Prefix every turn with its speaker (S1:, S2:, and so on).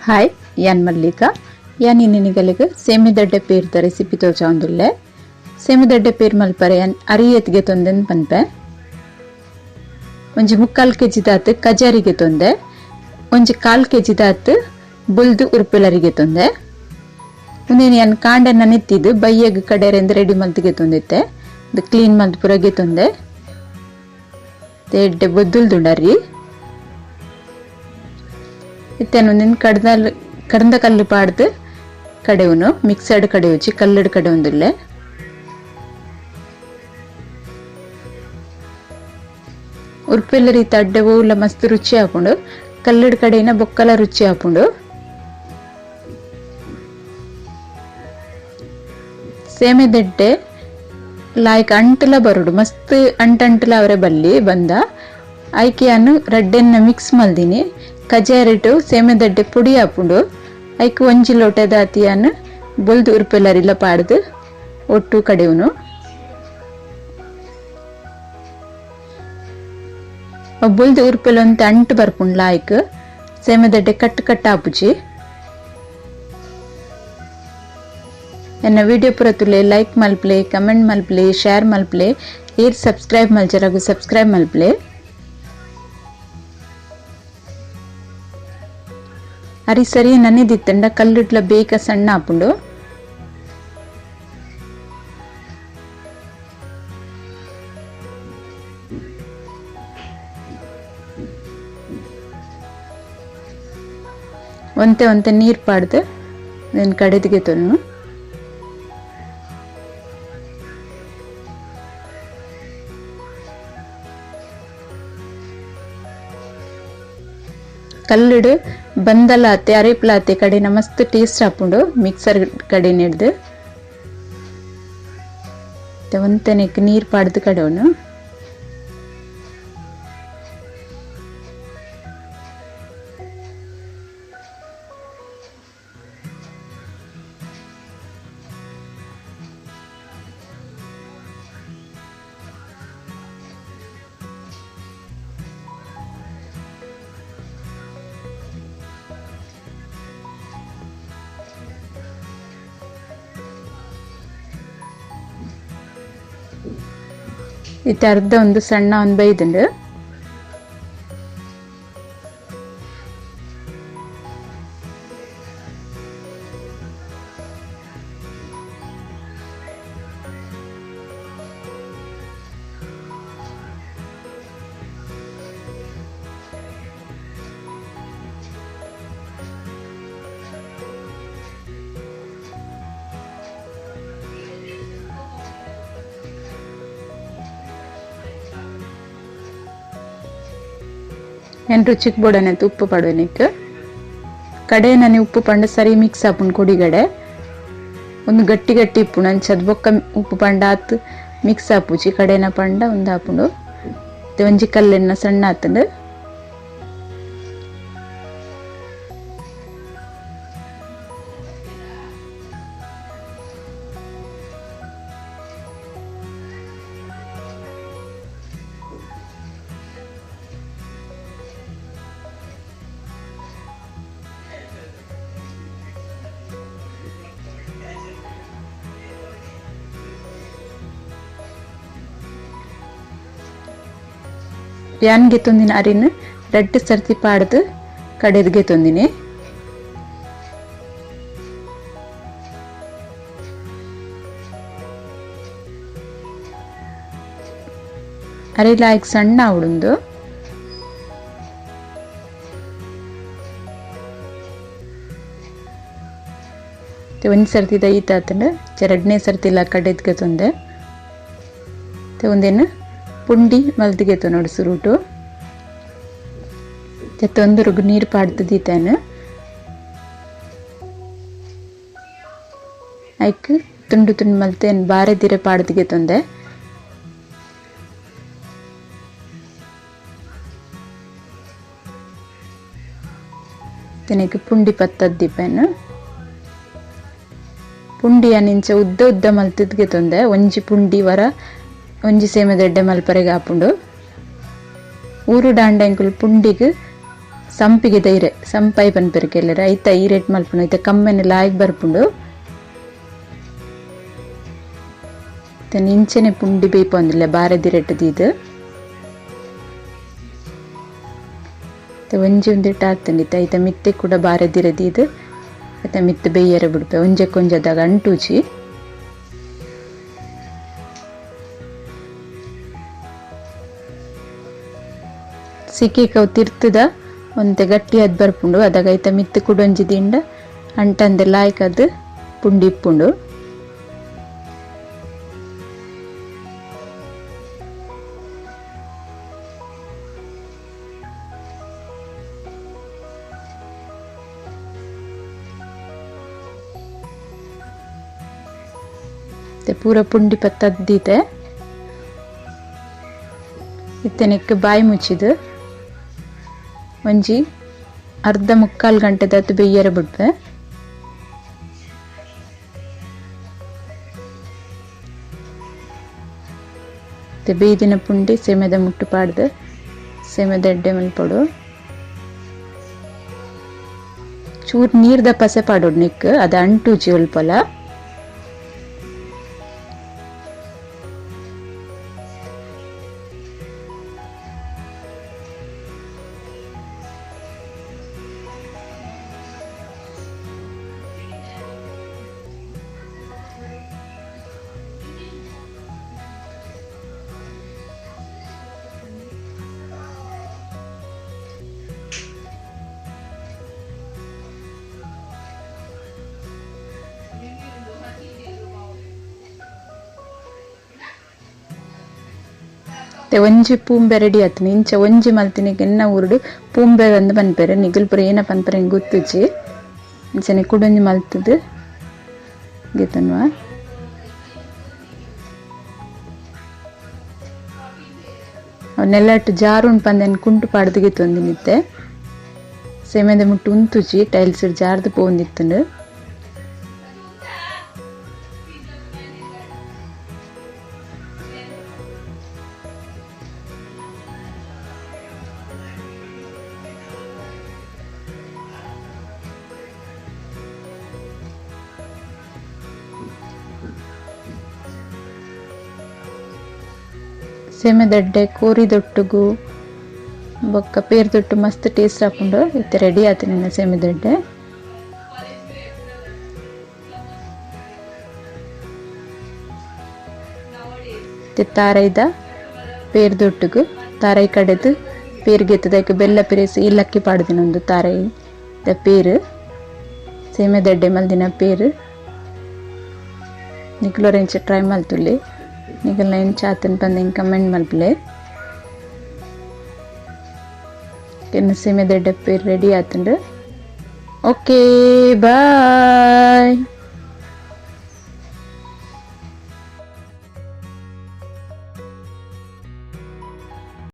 S1: Hi, ಯಾನ್ ಮಲ್ಲಿಕಾ. ಯಾನ್ ಇನ್ನಿನಿಗಲಿಗೆ ಸೇಮಿದಡ್ಡೆ ಪೇರ್ದ recipe ತೋಜಾವೊಂದುಲ್ಲೆ. ಸೇಮಿದಡ್ಡೆ ಪೇರ್ ಮಲ್ಪರೆ ಯಾನ್ ಅರಿ ಏತ್ಗೆ ತೊಂದೆನ್ ಪನ್ಪೆ. ಒಂಜಿ ಮುಕ್ಕಾಲ್ ಕೆಜಿ ದಾತ್ ಕಜಾರಿಗೆ ತೊಂದೆ, ಒಂಜಿ ಕಾಲ್ ಕೆಜಿ ದಾತ್ ಬುಲ್ದು ಉರ್ಪೆಲರಿಗೆ ತೊಂದೆ. ಉಂದೆನ್ ಯಾನ್ ಕಾಂಡೆ ನೆನೆತ್ತಿದ್ ಬಯ್ಯಗ್ ಕಡೆರೆಂದ್ ರೆಡಿ ಮಲ್ತ್ಗೆ ತೊಂದಿತ್ತೆ. ಕ್ಲೀನ್ ಮಲ್ತ್ ಪೂರ ತೊಂದೆ. ಎಡ್ಡೆ ಬೊದ್ದುಲ್ದುಂಡರಿ. ಇತ್ತೆನ್ ಉಂದೆನ್ ಕಡ್ದಲ್ ಕಡ್ದ ಕಲ್ಲು ಪಾಡ್ದು ಕಡೆವುನು, ಮಿಕ್ಸರ್ಡ್ ಕಡೆವುಚಿ, ಕಲ್ಲುಡ್ ಕಡೆವೊಂದುಲ್ಲೆ. ಉರ್ಪೆಲ್ಲರಿ ತಡ್ಡೆ ಓವುಲ ಮಸ್ತ್ ರುಚಿ ಆಪುಂಡು. ಕಲ್ಲುಡ್ ಕಡೆಯಿನ ಬೊಕ್ಕಲ ರುಚಿ ಆಪುಂಡು. ಸೇಮೆದೆಡ್ಡೆ ಲಾಯ್ಕ್ ಅಂಟುಲ ಬರುಡು, ಮಸ್ತ್ ಅಂಟಂಟುಲ ಅವರೆ ಬಲ್ಲಿ ಬಂದ. ಐಕೆಯನ್ನು ರಡ್ಡೆನ್ನ ಮಿಕ್ಸ್ ಮಲ್ದಿನಿ. ಕಜಾರಿಟು ಸೇಮೆದಡ್ಡೆ ಪುಡಿ ಆಪುಂಡು. ಐಕ್ ಒಂಜಿ ಲೋಟದ ಅತಿಯಾನ್ ಬೊಲ್ದು ಉರ್ಪೆಲರಿಲ ಪಾಡ್ದು ಒಟ್ಟು ಕಡೆವುನು. ಬೊಲ್ದು ಉರ್ಪೆಲ ಒಂತೆ ಅಂಟು ಬರ್ಪುಂಡು ಲಾಯ್ಕ್. ಸೇಮೆದಡ್ಡೆ ಕಟ್ ಕಟ್ ಆಪುಜಿ. ಎನ್ನ ವಿಡಿಯೋ ಪೂರ ತುಲೆ, ಲೈಕ್ ಮಲ್ಪ್ಲೆ, ಕಮೆಂಟ್ ಮಲ್ಪ್ಲೆ, ಶೇರ್ ಮಲ್ಪ್ಲೆ. ಏರ್ ಸಬ್ಸ್ಕ್ರೈಬ್ ಮಲ್ಚರಾಗು ಸಬ್ಸ್ಕ್ರೈಬ್ ಮಲ್ಪ್ಲೆ. ಅರಿ ಸರಿ ನನೆದಿತ್ತಂಡ ಕಲ್ಲುಡ್ಲ ಬೇಗ ಸಣ್ಣ ಆಪುಂಡು. ಒಂತೆ ಒಂತೆ ನೀರ್ ಪಾಡ್ದು ನೆನ್ ಕಡೆದಿಗೆ ತೊನ್ನು. ಕಲ್ಲುಡು ಬಂದಲಾತೆ ಅರೇಪ್ಲಾತೆ ಕಡೆನ ಮಸ್ತ್ ಟೇಸ್ಟ್ ಆಪುಂಡು ಮಿಕ್ಸರ್ ಕಡೆ ಹಿಡ್ದು. ಒಂತೆನೆಕ್ ನೀರ್ ಪಾಡ್ದು ಕಡೆವನು. ಇತ್ತೆ ಅರ್ಧ ಒಂದು ಸಣ್ಣ ಒಂದು ಬೈದುಂಡು. ಏನ್ ರುಚಿಕ್ ಬೋಡನೆ ಉಪ್ಪು ಪಡುವೆನಿಕ್. ಕಡೆ ನನಿ ಉಪ್ಪು ಪಂಡ ಸರಿ ಮಿಕ್ಸ್ ಆಪುಂಡು ಕೊಡಿಗಡೆ. ಒಂದು ಗಟ್ಟಿ ಗಟ್ಟಿ ಇಪ್ಪುಂಡು ಅಂಚದ ಬೊಕ್ಕ ಉಪ್ಪು ಪಂಡ ಆತ್ ಮಿಕ್ಸ್ ಆಪುಜಿ. ಕಡೆನ ಪಂಡ ಒಂದು ಆಪುಂಡು. ಒಂಜಿ ಕಲ್ಲೆನ್ನ ಸಣ್ಣ ಆತುಂಡು. ಯಾನ್ ಗೆತ್ತೊಂದಿನ ಅರಿನ್ ರಡ್ಡ್ ಸರ್ತಿ ಪಾಡ್ದು ಕಡೆದ್ ಗೆತ್ತೊಂದಿನಿ. ಅರಿ ಲಾಯ್ಕ್ ಸಣ್ಣ ಆವಡುಂದು. ಒಂಜಿ ಸರ್ತಿ ದೈತಾತಂಡ ರಡ್ಡನೇ ಸರ್ತಿ ಇಲ್ಲ ಕಡೆದ್ ಗೆತ್ತೊಂದೆ. ಒಂದೇನು ಪುಂಡಿ ಮಲ್ತಿಗೆತ್ತು ನೋಡು ಸುರುಟು. ತೊಂದರೆಗು ನೀರು ಪಾಡ್ದು ದೀತಾನು. ಐಕ್ ತುಂಡು ತುಂಡು ಮಲ್ತೆ ಬಾರೆ ದಿರೆ ಪಾಡ್ದಿಗೆ ತೊಂದೆ. ತಿನಕ್ಕೆ ಪುಂಡಿ ಪತ್ತದ ದೀಪೇನು. ಪುಂಡಿಯ ನಿಂಚ ಉದ್ದ ಉದ್ದ ಮಲ್ತಿದ್ಗೆ ತೊಂದೆ. ಒಂಜಿ ಪುಂಡಿ ವರ ಒಂಜಿ ಸೇಮೆದಡ್ಡೆ ಮಲ್ಪರೆಗೆ ಆಪುಂಡು. ಊರು ದಾಂಡೆಂಕುಲು ಪುಂಡಿಗ್ ಸಂಪಿಗೆದ ಇರೆ ಸಂಪೈ ಪನ್ಪೆರ್ ಕೆಲರ್ ಐತ ಇರೆಟ್ ಮಲ್ಪುನು ಐತ ಕಮ್ಮೆನೆ ಲಾಯ್ಕ್ ಬರ್ಪುಂಡು. ಇಂಚನೆ ಪುಂಡಿ ಬೇಯ್ಪೊಂದುಲ್ಲೆ ಬಾರೆದಿರೆಟ್ ದೀದ್. ಒಂಜಿ ಉಂದೆಟ್ ಆತ್ಂಡ್ ಇತ್ತೆ ಐತ ಮಿತ್ತೆ ಕೂಡ ಬಾರೆದಿರೆ ದೀದ್ ಐತ ಮಿತ್ತ್ ಬೇಯರೆ ಬುಡ್ಪೆ ಒಂಜೆಕೊಂಜಿ ಅದಾಗ ಅಂಟುಜಿ. ಸಿಕ್ಕಿಕ ತಿರ್ತದ ಒಂತೆ ಗಟ್ಟಿಯಾದ್ ಬರ್ಪುಂಡು ಅದಾಗ ಐತ ಮಿತ್ತ್ ಕುಡೊಂಜಿ ದಿಂಡ ಅಂಟಂದೆ ಲಾಯ್ಕ್ ಅದ್ ಪುಂಡಿ ಇಪ್ಪುಂಡು. ಪೂರ ಪುಂಡಿ ಪತ್ತದ್ ದೀತೆ ಇತ್ತೆ ನೆಕ್ಕ್ ಬಾಯಿ ಮುಚ್ಚಿದ್ ಒಂಜಿ ಅರ್ಧ ಮುಕ್ಕಾಲ್ ಗಂಟೆದಾತ್ ಬೇಯರೆ ಬುಡ್ಪೆ. ಇತ್ತೆ ಬೇಯ್ದಿನ ಪುಂಡಿ ಸೇಮೆದ ಮುಟ್ಟು ಪಾಡ್ದ್ ಸೇಮೆದ ಎಡ್ಡೆ ಮಲ್ಪೊಡು. ಚೂರ್ ನೀರ್ದ ಪಸೆ ಪಾಡೊಡು ನೆಕ್ಕ್ ಅದ ಅಂಟುಜಿ ಒಲ್ಪಲ. ಒಂಜಿ ಪೂಂಬೆ ರೆಡಿ ಆತುಂಡು. ಇಂಚ ಒಂಜಿ ಮಲ್ತಿನಿಗ್ ಎನ್ನ ಊರುಡು ಪೂಂಬೆ ಅಂದ್ ಪನ್ಪೆರ್ ನಿಗುಲ್ ಪೂರ ಏನ ಪನ್ಪೆರ್ ಎಂಕ್ ಗೊತ್ತುಜ್ಜಿ. ಇಂಚನೆ ಕುಡೊಂಜಿ ಮಲ್ತುದು ಗೆತೊನ್ವ. ಅವು ನೆಲಟ್ ಜಾರುಂಡು ಪಂದ್ ಎನ್ ಕುಂಟು ಪಾಡ್ದ್ ಗೆತೊಂದಿನಿತ್ತೆ. ಸೇಮೆದ ಮುಟ್ಟು ಉಂತುಜಿ ಟೈಲ್ಸ್ ಜಾರ್ದ್ ಪೋವೊಂದಿತ್ತುಂಡು. ಸೇಮೆದಡ್ಡೆ ಕೋರಿದೊಟ್ಟುಗು ಬೊಕ್ಕ ಪೇರ್ದೊಟ್ಟು ಮಸ್ತ್ ಟೇಸ್ಟ್ ಆಪುಂಡು. ಇತ್ತೆ ರೆಡಿ ಆತಿನ ಸೇಮೆದಡ್ಡೆ. ಇತ್ತೆ ತಾರೈದ ಪೇರ್ದೊಟ್ಟುಗು ತಾರೈ ಕಡೆದು ಪೇರ್ಗೆತ್ತದ ಐಕ್ ಬೆಲ್ಲ ಪಿರೇಸಿ ಏಲಕ್ಕಿ ಪಾಡ್ದಿನ ಉಂದು ತಾರೈದ ಪೇರು ಸೇಮೆದಡ್ಡೆ ಮಲ್ದಿನ ಪೇರು. ನಿಕುಲು ಎಂಚ ಟ್ರೈ ಮಲ್ತುಲ್ಲೆ ನಿಕಲ್ನ ಎಂಚ ಆತುಂಡು ಪಂದ್ ಎಂಕ್ ಕಮೆಂಟ್ ಮಲ್ಪುಲೆ. ಎನ್ನ ಸೇಮೆದಡ್ಡೆ ಪೇರು ರೆಡಿ ಆತುಂಡು. Okay bye.